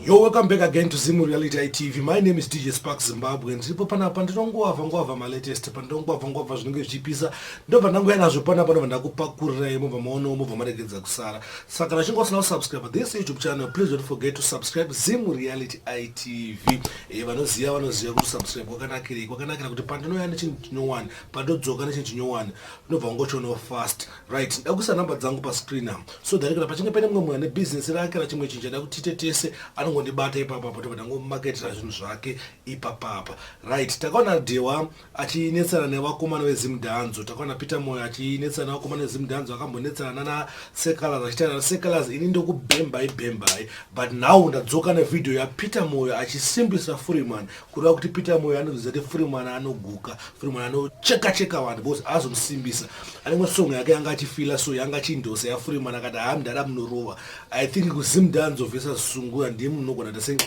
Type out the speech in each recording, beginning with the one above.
Yo, welcome back again to Zimu Reality ITV. My name is DJ Sparks Zimbabwe. Ndiripo panapa ndinongovha ngovha malatest, pandinongovha ngovha zvinenge zvichipisa. Ndobva ndanguya nazvo panapa, ndobva ndakupakurirai, mobva maonawo, mobva maregedza kusara. Saka kana uchinge usina kusubscribe this YouTube channel, please don't forget to subscribe Zimu Reality ITV. Vanoziva vanoziva kuti subscribe kwakanakirei. Kwakanakira kuti pandinouya nechinhu chinyowani, pandodzoka nechinhu chinyowani, unobva wangochionawo fast. Right, ndakuisa namba dzangu pascreen apa so that kana pachinge pane mumwe munhu ane bhizinesi rake kana chimwe chinhu chada kuti tiite tese, anongondibata ipapapa, tobva tangomaketera zvinhu zvake ipapapa. Right, takaona Dhewa achinetsana nevakomana veZimdanzo, takaona Peter Moyo achinetsana nevakomana veZimdanzo, akambonetsana nana Sekalas, achitaura Sekalas, ini ndokubhembai bhembai. But now ndadzoka nevhidhiyo yaPeter Moyo achisimbisa Freeman, kureva kuti Peter Moyo anoziva kuti Freeman anoguka, Freeman anocheka cheka vanhu because azomusimbisa. Ane song yake yanga achifila, so yanga achindosa yaFreeman, akati, "Ha, mudhara munorova." I think kuZimdanzo versus Sungura ndiye munogona tase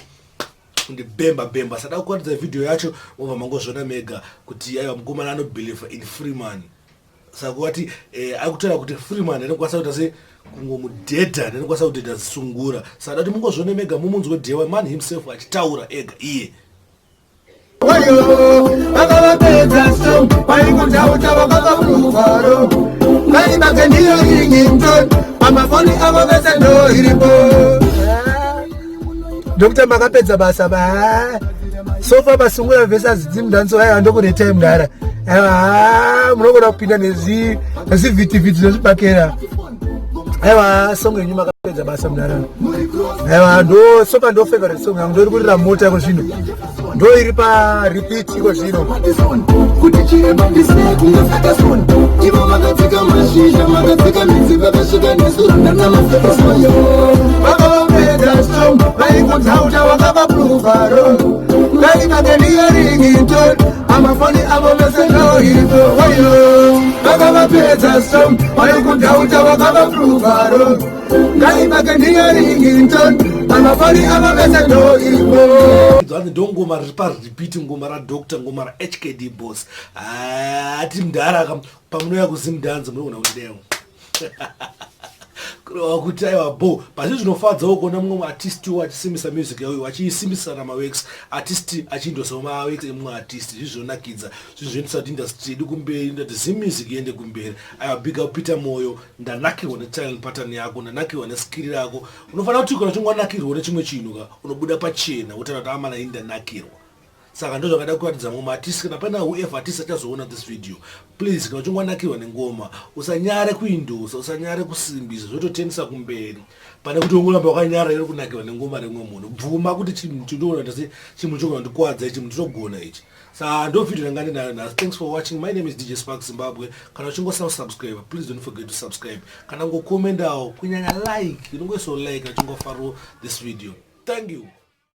kundibhemba bhemba. Sada kuratidza vhidhiyo yacho, mobva mangozviona mega kuti aiwa, mukomana anobelieve in Freeman. Saka kuvati akutaura kuti Freeman anokwanisa kuita se kungomudhedha, anokwanisa kudhedha Sungura. Saka da kuti mungozvione mega, mumunzwe Dhewa man himself achitaura ega iye. Wayo, vakavapedza strong, vaikutauta vakavapruvharo, vaibake ndiyo ringtone pamafoni avo vese ndo iripo. Doctor, makapedza basa ba. So far paSungura versus Zimdanzo, aiwa, ndokuretai mudara. Aiwa, munogona kupinda nezvivhitivhiti zvezvibakera. Aiwa, song yenyu makapedza basa mudara. Aiwa, ndo so far ndo favorite song yangu, ndori kurira mota iko zvino, ndo iri pa repeat iko zvino. Kuti chiremba ndisine kunge Ferguson, ivo vakatsika mashizha, vakatsika midzi, vakasvika nesurunda namafekisoyo. Vakavapedza strong, vaikutauta vakavapruvharo, ngaibake ndiyo ringtone amafoni avo vese ndo iripo. Wayo, vakavapedza strong, vaikutauta vakavapruvharo, ngaibake ndiyo ringtone amafoni avo vese ndo iripo. Hanzi ndo ngoma riri parepeat, ngoma radoctor, ngoma raHKD Boss. Ati mudhara ka, pamunouya kuZimdanzo munogona kuti kureva kuti aiwa, bo pazvi zvinofadzawo kuona mumwe artist achisimbisa music yauyo, achiisimbisa namaworks, artist achindosawo maworks emumwe artist. Zvi zvinonakidza, zvinhu zvinoendesa kuti industry yedu kumberi, ndati Zim music iende kumberi. Aiwa, big up Peter Moyo, ndanakirwa netalent pattern yako, ndanakirwa neskill rako. Unofanira kuti kana uchinge wanakirwa nechimwe chinhu ka, unobuda pachena wotaura kuti, "Amana, ini ndanakirwa." Saka ndo zvakada kuratidza mumwe artist. Kana pana whoever artist achazoona this video, please, kana uchinge wanakirwa nengoma, usanyare kuindosa, usanyare kusimbisa, zvototendesa kumberi pane kuti ungoramba wakanyara iri kunakirwa nengoma remwe munhu. Bvuma kuti chinhu chindoona tase chinhu chogona kundikwadza ichi, munhu tinogona ichi. Saka ndo video ranga ndinayo nhasi. Thanks for watching. My name is DJ Spark Zimbabwe. Kana uchingosina kusubscribe, please don't forget to subscribe. Kana ngokomendawo, kunyanya like, unongoisawo like uchingofariro this video. Thank you.